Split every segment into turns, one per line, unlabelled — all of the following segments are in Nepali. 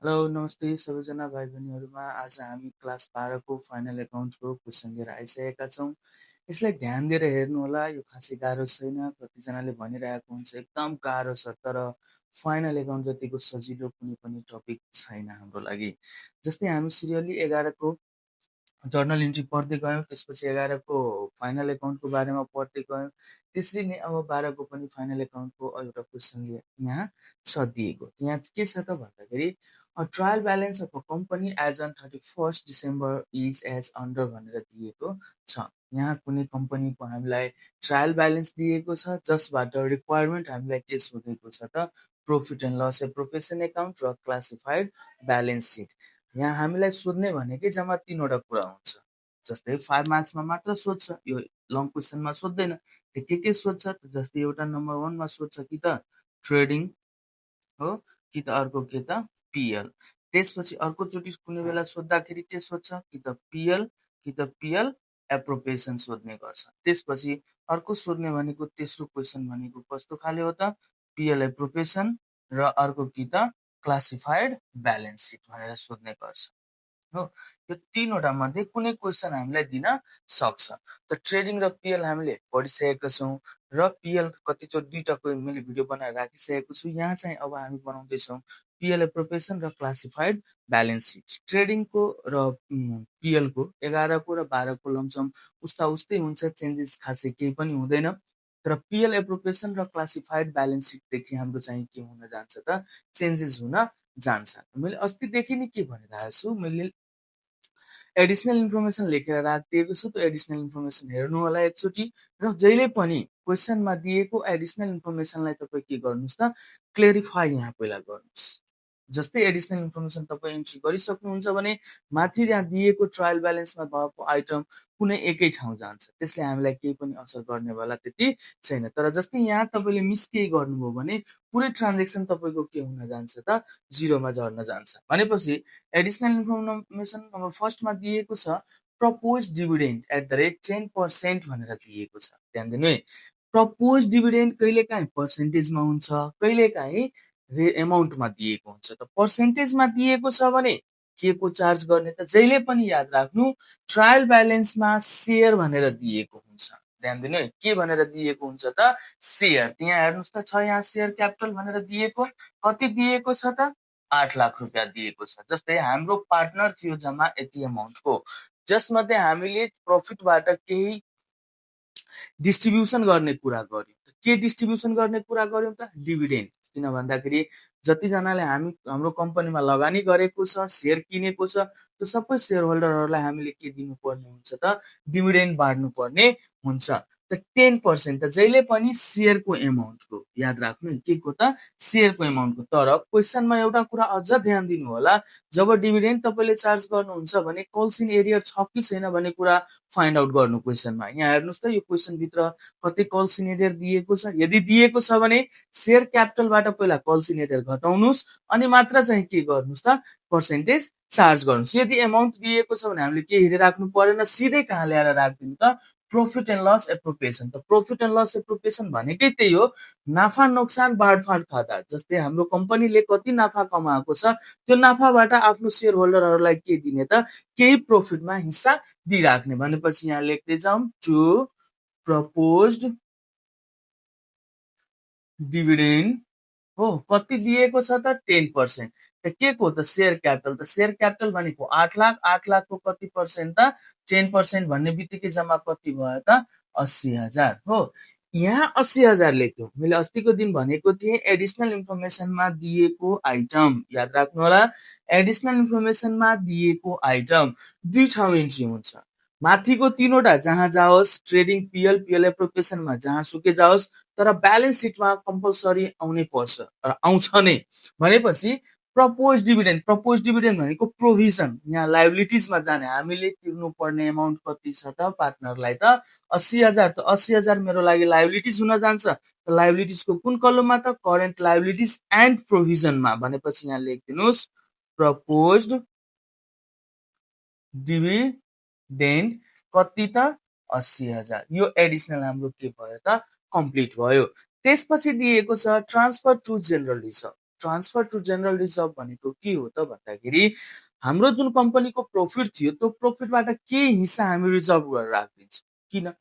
हेलो नमस्ते सबैजना भाइ बहिनीहरूमा आज हामी क्लास 12 को फाइनल एकाउन्टको क्वेसन लिएर आइसकेका छौँ। यसलाई ध्यान दिएर हेर्नु होला, यो खासै गाह्रो छैन। कतिजनाले भनिरहेको हुन्छ एकदम गाह्रो छ, तर फाइनल एकाउन्ट जतिको सजिलो कुनै पनि टपिक छैन हाम्रो लागि। जस्तै हामी सिरियली 11 को जर्नल इन्ट्री पढ्दै गयौँ, त्यसपछि 11 को फाइनल एकाउन्टको बारेमा पढ्दै गयौँ। त्यसरी नै अब 12 को पनि फाइनल एकाउन्टको एउटा क्वेसन यहाँ छ दिएको। यहाँ के छ त भन्दाखेरि trial balance of a company as on 31 December is as under भनेर दिएको छ। यहाँ कुनै कम्पनीको हामीलाई ट्रायल ब्यालेन्स दिएको छ, जसबाट रिक्वायरमेन्ट हामीलाई के सोधेको छ त profit and loss appropriation account र क्लासिफाइड ब्यालेन्स सिट। यहाँ हामीलाई सोध्ने भनेकै जम्मा 3वटा कुरा हुन्छ। जस्तै 5 मार्क्समा मात्र सोध्छ, यो लङ क्वेसनमा सोध्दैन। के सोध्छ त जस्तै एउटा नम्बर 1 मा सोध्छ कि त ट्रेडिङ हो कि त अर्को के त पिएल। त्यसपछि अर्कोचोटि कुनै बेला सोद्धाखेरि के सोध्छ कि त पिएल एप्रोप्रिएसन सोध्ने गर्छ। त्यसपछि अर्को सोध्ने भनेको तेस्रो क्वेसन भनेको कस्तो खाले हो त पिएल एप्रोप्रिएसन र अर्को कि त क्लासिफाइड ब्यालेन्स सिट भनेर सोध्ने गर्छ हो। यो 3वटा मध्ये कुनै क्वेसन हामीलाई दिन सक्छ। त ट्रेडिङ र पिएल हामीले पढिसकेका छौँ र पिएल कतिचोटि 2टाको मैले भिडियो बनाएर राखिसकेको छु। यहाँ चाहिँ अब हामी बनाउँदैछौँ पिएल एप्रोप्रिएसन र क्लासिफाइड ब्यालेन्स सिट। ट्रेडिङको र पिएलको 11 को र 12 को लमसम उस्तै हुन्छ, चेन्जेस खासै केही पनि हुँदैन। तर पिएल एप्रोप्रिएसन र क्लासिफाइड ब्यालेन्स सिटदेखि हाम्रो चाहिँ के हुन जान्छ त चेन्जेस हुन जान्छ। मैले अस्तिदेखि नै के भनिरहेको छु, मैले एडिसनल इन्फर्मेसन लेखेर राखिदिएको छु। त्यो एडिसनल इन्फर्मेसन हेर्नु होला एकचोटि र जहिले पनि क्वेसनमा दिएको एडिसनल इन्फर्मेसनलाई तपाईँ के गर्नुहोस् त क्लेरिफाई यहाँ पहिला गर्नुहोस्। जस्तै एडिसनल इन्फर्मेसन तपाईँ एन्ट्री गरिसक्नुहुन्छ भने माथि त्यहाँ दिएको ट्रायल ब्यालेन्समा भएको आइटम कुनै एकै ठाउँ जान्छ, त्यसले हामीलाई केही पनि असर गर्नेवाला त्यति छैन। तर जस्तै यहाँ तपाईँले मिस केही गर्नुभयो भने पुरै ट्रान्जेक्सन तपाईँको के हुन जान्छ त जिरोमा झर्न जान्छ। भनेपछि एडिसनल इन्फर्मेसन नम्बर फर्स्टमा दिएको छ propose dividend at the rate 10% भनेर दिएको छ। ध्यान दिनु है, प्रपोज डिभिडेन्ड कहिलेकाहीँ पर्सेन्टेजमा हुन्छ, कहिलेकाहीँ एमाउन्टमा दिएको हुन्छ। त पर्सेन्टेजमा दिएको छ भने के को चार्ज गर्ने त जहिले पनि याद राख्नु ट्रायल ब्यालेन्समा सेयर भनेर दिएको हुन्छ। ध्यान दिनु है, के भनेर दिएको हुन्छ त सेयर। त्यहाँ हेर्नुहोस् त छ यहाँ सेयर क्यापिटल भनेर दिएको, कति दिएको छ त 8 लाख रुपियाँ दिएको छ। जस्तै हाम्रो पार्टनर थियो जम्मा यति एमाउन्टको, जसमध्ये हामीले प्रफिटबाट केही डिस्ट्रिब्युसन गर्ने कुरा गर्यौँ। के डिस्ट्रिब्युसन गर्ने कुरा गर्यौँ त डिभिडेन्ड। किन भन्दाखेरि जतिजनाले हाम्रो कम्पनीमा लगानी गरेको छ, सेयर किनेको छ, त्यो सबै सेयर होल्डरहरूलाई हामीले के दिनुपर्ने हुन्छ त डिभिडेन्ड बाँड्नु पर्ने हुन्छ। त 10% त जहिले पनि सेयरको एमाउन्टको याद राख्नु, के को त सेयरको एमाउन्टको। तर क्वेसनमा एउटा कुरा अझ ध्यान दिनु होला, जब डिभिडेन्ड तपाईँले चार्ज गर्नुहुन्छ भने कल्स इन एरियर छ कि छैन भन्ने कुरा फाइन्ड आउट गर्नु क्वेसनमा। यहाँ हेर्नुहोस् त यो क्वेसनभित्र कति कल्स इन एरियर दिएको छ। यदि दिएको छ भने सेयर क्यापिटलबाट पहिला कल्स इन एरियर घटाउनुहोस् अनि मात्र चाहिँ के गर्नुहोस् त पर्सेन्टेज चार्ज गर्नुहोस्। यदि एमाउन्ट दिएको छ भने हामीले के हेरिराख्नु परेन, सिधै कहाँ ल्याएर राखिदिनु त प्रफिट एन्ड लस एप्रोप्रिएसन। त प्रफिट एन्ड लस एप्रोप्रिएसन भनेकै त्यही हो, नाफा नोक्सान बाँडफाँड खाता। जस्तै हाम्रो कम्पनीले कति नाफा कमाएको छ त्यो नाफाबाट आफ्नो सेयर होल्डरहरूलाई के दिने त केही प्रफिटमा हिस्सा दिइराख्ने। भनेपछि यहाँ लेख्दै जाउँ टु प्रपोज्ड डिभिडेन्ड हो, कति दिएको छ त 10%। त के को त सेयर क्यापिटल। त सेयर क्यापिटल भनेको 8 लाख, 8 लाखको कति पर्सेन्ट त 10% भन्ने बित्तिकै जम्मा कति भयो त 80,000 हो। यहाँ 80,000 लेख्यो। मैले अस्तिको दिन भनेको थिएँ एडिसनल इन्फर्मेसनमा दिएको आइटम याद राख्नु होला, एडिसनल इन्फर्मेसनमा दिएको आइटम 2 ठाउँ एन्ट्री हुन्छ। माथिको 3वटा जहाँ जाओस्, ट्रेडिङ पिएल एप्रोप्रिएसनमा जहाँ सुके जाओस्, तर ब्यालेन्स सिटमा कम्पलसरी आउनै पर्छ र आउँछ नै। भनेपछि प्रपोज डिभिडेन्ड भनेको प्रोभिजन, यहाँ लाइबिलिटिजमा जाने हामीले तिर्नु पर्ने एमाउन्ट कति छ त पार्टनरलाई त 80,000। त 80,000 मेरो लागि लाइबिलिटिज हुन जान्छ। त लाइबिलिटिजको कुन कलममा त करेन्ट लाइबिलिटिज एन्ड प्रोभिजनमा। भनेपछि यहाँ लेखिदिनुहोस् प्रपोज्ड डिभिडेन्ड कति त 80,000। यो एडिसनल हाम्रो के भयो त कम्प्लिट भयो। त्यसपछि दिएको छ transfer to general reserve. Transfer to general reserve भनेको के हो त भन्दाखेरि हाम्रो जुन कम्पनीको प्रोफिट थियो त्यो प्रोफिटबाट केही हिस्सा हामी रिजर्भ गरेर राखिदिन्छौँ। किन?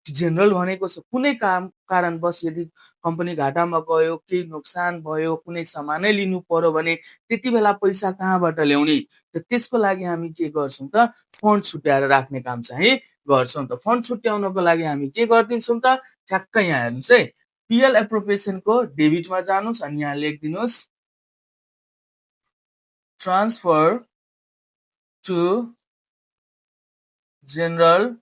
जेनरल भनेको छ कुनै कारणवश यदि कम्पनी घाटामा गयो, केही नोक्सान भयो, कुनै सामानै लिनु पर्यो भने त्यति बेला पैसा कहाँबाट ल्याउने? त त्यसको लागि हामी के गर्छौँ त फन्ड छुट्याएर राख्ने काम चाहिँ गर्छौँ। त फन्ड छुट्याउनको लागि हामी के गरिदिन्छौँ त ठ्याक्कै यहाँ हेर्नुहोस् है, पिएल एप्रोप्रिएसनको डेबिटमा जानुहोस् अनि यहाँ लेखिदिनुहोस् ट्रान्सफर टु जेनरल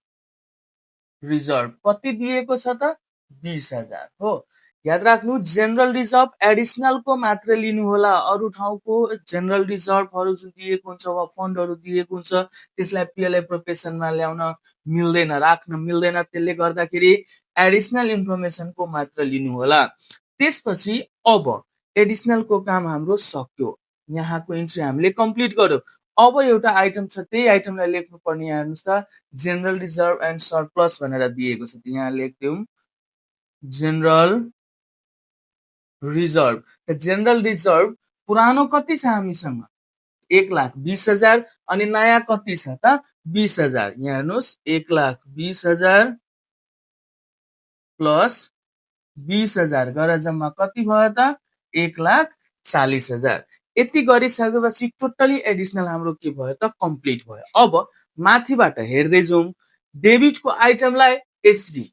रिजर्भ कति दिएको छ त 20,000 हो। याद राख्नु जेनरल रिजर्भ एडिसनलको मात्र लिनु होला, अरू ठाउँको जेनरल रिजर्भहरू जुन दिएको हुन्छ वा फन्डहरू दिएको हुन्छ त्यसलाई पिएल एप्रोप्रिएसनमा ल्याउन मिल्दैन, राख्न मिल्दैन। त्यसले गर्दाखेरि एडिसनल इन्फर्मेसनको मात्र लिनु होला। त्यसपछि अब एडिसनलको काम हाम्रो सक्यो, यहाँको इन्ट्री हामीले कम्प्लिट गर्यो। अब एउटा आइटम छ, त्यही आइटमलाई लेख्नुपर्ने हेर्नुहोस् त जेनरल रिजर्भ एन्ड सरप्लस भनेर दिएको छ। यहाँ लेख्दिउँ जेनरल रिजर्भ। जेनरल रिजर्भ पुरानो कति छ हामीसँग 1,20,000 अनि नयाँ कति छ त 20,000। यहाँ हेर्नुहोस् 1,20,000 प्लस 20,000 गरेर जम्मा कति भयो त 1,40,000। यति गरिसकेपछि टोटली एडिसनल हाम्रो के भयो त कम्प्लिट भयो। अब माथिबाट हेर्दै जाउँ, डेबिटको आइटमलाई यसरी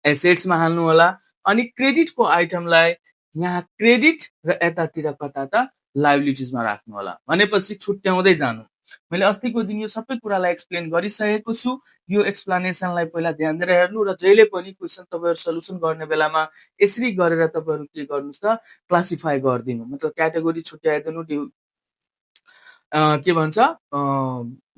एसेट्समा हाल्नु होला अनि क्रेडिटको आइटमलाई यहाँ क्रेडिट र यतातिर कता त लायबिलिटिजमा राख्नु होला। भनेपछि छुट्याउँदै जानु। मैले अस्तिको दिन यो सबै कुरालाई एक्सप्लेन गरिसकेको छु। यो एक्सप्लेनेसनलाई पहिला ध्यान दिएर हेर्नु र जहिले पनि क्वेसन तपाईहरु सल्युसन गर्ने बेलामा यसरी गरेर तपाईहरु के गर्नुस् त क्लासिफाई गर्दिनु, मतलब क्याटेगोरी छुट्याइदिनु, के भन्छ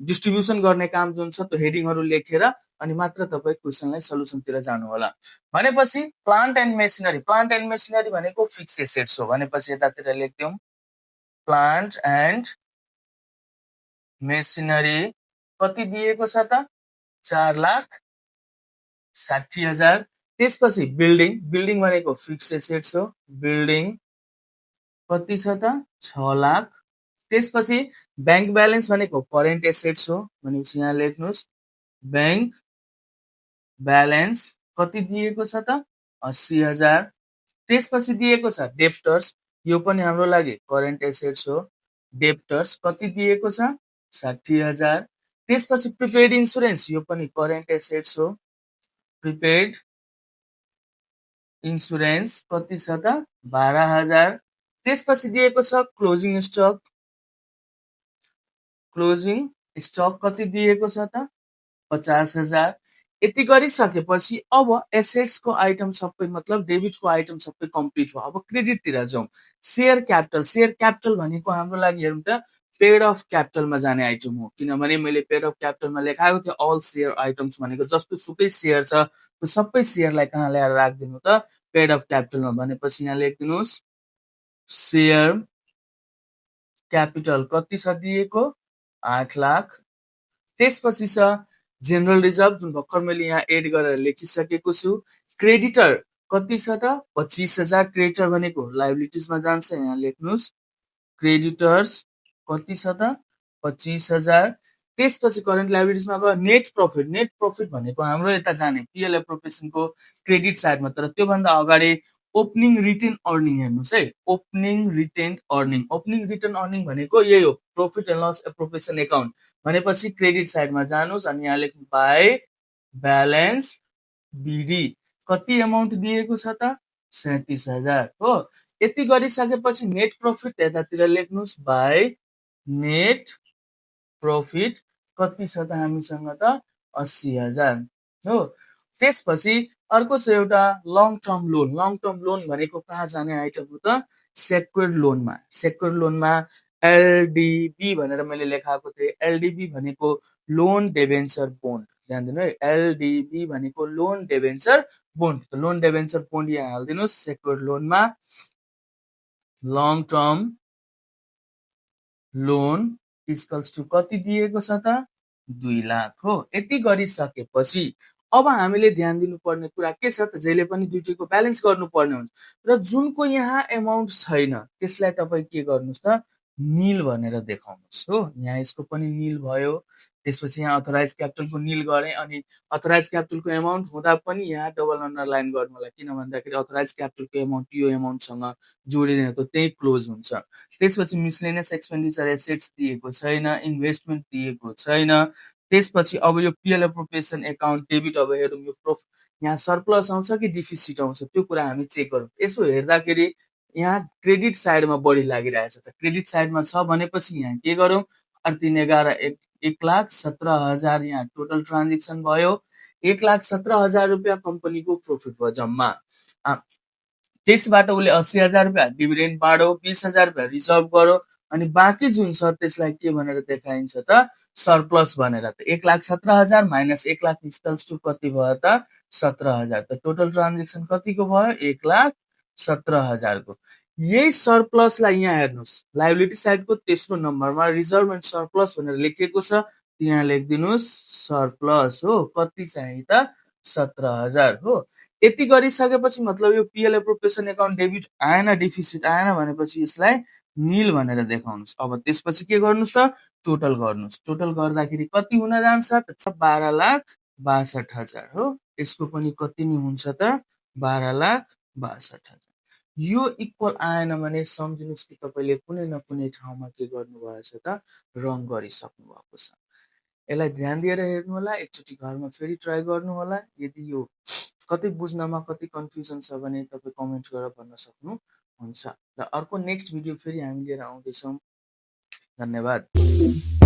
डिस्ट्रिब्युसन गर्ने काम जुन छ त्यो हेडिङहरु लेखेर अनि मात्र तपाई क्वेसनलाई सल्युसनतिर जानु होला। भनेपछि plant and machinery, plant and machinery भनेको फिक्स एसेट्स हो। भनेपछि यतातिर लेख्दियौं प्लान्ट एन्ड मेसिनरी कति दिएको छ त 4,60,000। त्यसपछि बिल्डिङ, बिल्डिङ भनेको फिक्स एसेट्स हो, बिल्डिङ कति छ त 6 लाख। त्यसपछि बैंक ब्यालेन्स भनेको करेन्ट एसेट्स हो, भनेपछि यहाँ लेख्नुस् बैंक ब्यालेन्स कति दिएको छ त 80,000। त्यसपछि दिएको छ डेप्टर्स, यो पनि हाम्रो लागि करेन्ट एसेट्स हो, डेप्टर्स कति दिएको छ 60,000। त्यसपछि प्रिपेड इन्स्योरेन्स, यो पनि करेन्ट एसेट्स हो, प्रिपेड इन्स्योरेन्स कति छ त 12,000। त्यसपछि दिएको छ क्लोजिङ स्टक, क्लोजिङ स्टक कति दिएको छ त 50,000। यति गरिसकेपछि अब एसेट्सको आइटम सबै मतलब डेबिटको आइटम सबै कम्प्लिट भयो। अब क्रेडिटतिर जाउँ। शेयर क्यापिटल, शेयर क्यापिटल भनेको हाम्रो लागि हेरौँ त पेड अफ क्यापिटलमा जाने आइटम हो, किनभने मैले पेड अफ क्यापिटलमा लेखाएको थिएँ अल शेयर आइटम्स भनेको जस्तो सुकै शेयर छ त्यो सबै शेयरलाई कहाँ ल्याएर राख्दिनु त पेड अफ क्यापिटलमा। भनेपछि यहाँ लेख्दिनुस् शेयर क्यापिटल कति छ दिएको 8 लाख। त्यसपछि छ जेनरल रिजर्भ जुन भर्खर मैले यहाँ एड गरेर लेखिसकेको छु। क्रेडिटर कति छ त 25,000, क्रेडिटर भनेको लायबिलिटिजमा जान्छ, यहाँ लेख्नुस् क्रेडिटर्स कति छ त 25,000। त्यसपछि करेन्ट लायबिलिटिजमा गयो नेट प्रॉफिट, नेट प्रॉफिट भनेको हाम्रो यता जाने पिएल एप्रोप्रिएसनको क्रेडिट साइडमा। तर त्यो भन्दा अगाडि ओपनिङ रिटेन अर्निङ हेर्नुस् है, opening retained earning, opening retained earning भनेको यही हो profit and loss appropriation account. भनेपछि क्रेडिट साइडमा जानुस् अनि यहाँ लेख्नु बाइ ब्यालेन्स बिडी कति अमाउन्ट दिएको छ त 37,000 हो। यति गरिसकेपछि नेट प्रॉफिट यतातिर लेख्नुस् बाइ नेट प्रॉफिट कति छ त हामीसँग त 80,000 हो। त्यसपछि अर्को छ एउटा long term loan, long term loan भनेको कहाँ जाने आइटम हो त सेक्युर्ड लोनमा। सेक्युर्ड लोनमा एलडीबी भनेर मैले लेखाएको थिएँ। एलडीबी भनेको लोन डिबेन्चर बोन्ड, ध्यान दिनु है, एलडीबी भनेको लोन डिबेन्चर बोन्ड। त लोन डिबेन्चर बोन्ड यहाँ हाल्दिनुस् सेक्युर्ड लोनमा। Long term loan equals to कति दिएको छ त 2 लाख हो। यति गरिसकेपछि अब हामीले ध्यान दिनुपर्ने कुरा के छ त, जहिले पनि दुईटैको ब्यालेन्स गर्नुपर्ने हुन्छ र जुनको यहाँ एमाउन्ट छैन त्यसलाई तपाईँ के गर्नुहोस् त, निल भनेर देखाउनुहोस् हो। यहाँ यसको पनि निल भयो, त्यसपछि यहाँ अथोराइज क्यापिटलको निल गरेँ अनि अथोराइज क्यापिटलको एमाउन्ट हुँदा पनि यहाँ डबल अन्डरलाइन गर्नु होला, किन भन्दाखेरि अथोराइज क्यापिटलको एमाउन्ट यो एमाउन्टसँग जोडिँदैन, त त्यही क्लोज हुन्छ। त्यसपछि मिसलेनियस एक्सपेन्डिचर एसेट्स दिएको छैन, इन्भेस्टमेन्ट दिएको छैन। त्यसपछि अब यो पिएल एप्रोप्रिएसन एकाउन्ट डेबिट, अब हेरौँ यो यहाँ सरप्लस आउँछ कि डिफिसिट आउँछ त्यो कुरा हामी चेक गरौँ। यसो हेर्दाखेरि यहाँ क्रेडिट साइडमा बढी लागिरहेछ, त क्रेडिट साइडमा छ भनेपछि यहाँ के गरौँ, 8-3-11 1,17,000 यहाँ टोटल ट्रान्जेक्सन भयो, 1,17,000 रुपियाँ कम्पनीको प्रोफिट भयो जम्मा। त्यसबाट उसले 80,000 रुपियाँ डिभिडेन्ड बाँडो, 20,000 रुपियाँ रिजर्भ गरो अनि बाँकी जुन छ त्यसलाई के भनेर देखाइन्छ त, सरप्लस भनेर। त 1,17,000 माइनस 1,00,000 इक्वल्स टु कति भयो त, 17,000। त टोटल ट्रान्जेक्सन कतिको भयो, 1,17,000 को। यही सरप्लसलाई यहाँ हेर्नुहोस्, लायबिलिटी साइडको तेस्रो नम्बरमा रिजर्भ एन्ड सरप्लस भनेर लेखिएको छ, यहाँ लेखिदिनुहोस् सरप्लस हो। कति चाहिँ त, 17,000 हो। यति गरिसकेपछि मतलब यो पिएल एप्रोप्रिएसन एकाउन्ट डेबिट आएन, डिफिसिट आएन भनेपछि यसलाई निल भनेर देखाउनुहोस्। अब त्यसपछि के गर्नुहोस् त, टोटल गर्नुहोस्। टोटल गर्दाखेरि कति हुन जान्छ त, 12,62,000 हो। यसको पनि कति नि हुन्छ त, 12,62,000। यो इक्वल आएन भने सम्झिनुहोस् कि तपाईँले कुनै न कुनै ठाउँमा के गर्नुभएछ त, रङ गरिसक्नु भएको छ। यसलाई ध्यान दिएर हेर्नु होला, एकचोटि घरमा फेरि ट्राई गर्नु होला। यदि यो कतै बुझ्नमा कति कन्फ्युजन छ भने तपाईँ कमेन्ट गरेर भन्न सक्नुहुन्छ। र अर्को नेक्स्ट भिडियो फेरि हामी लिएर आउँदैछौँ। धन्यवाद।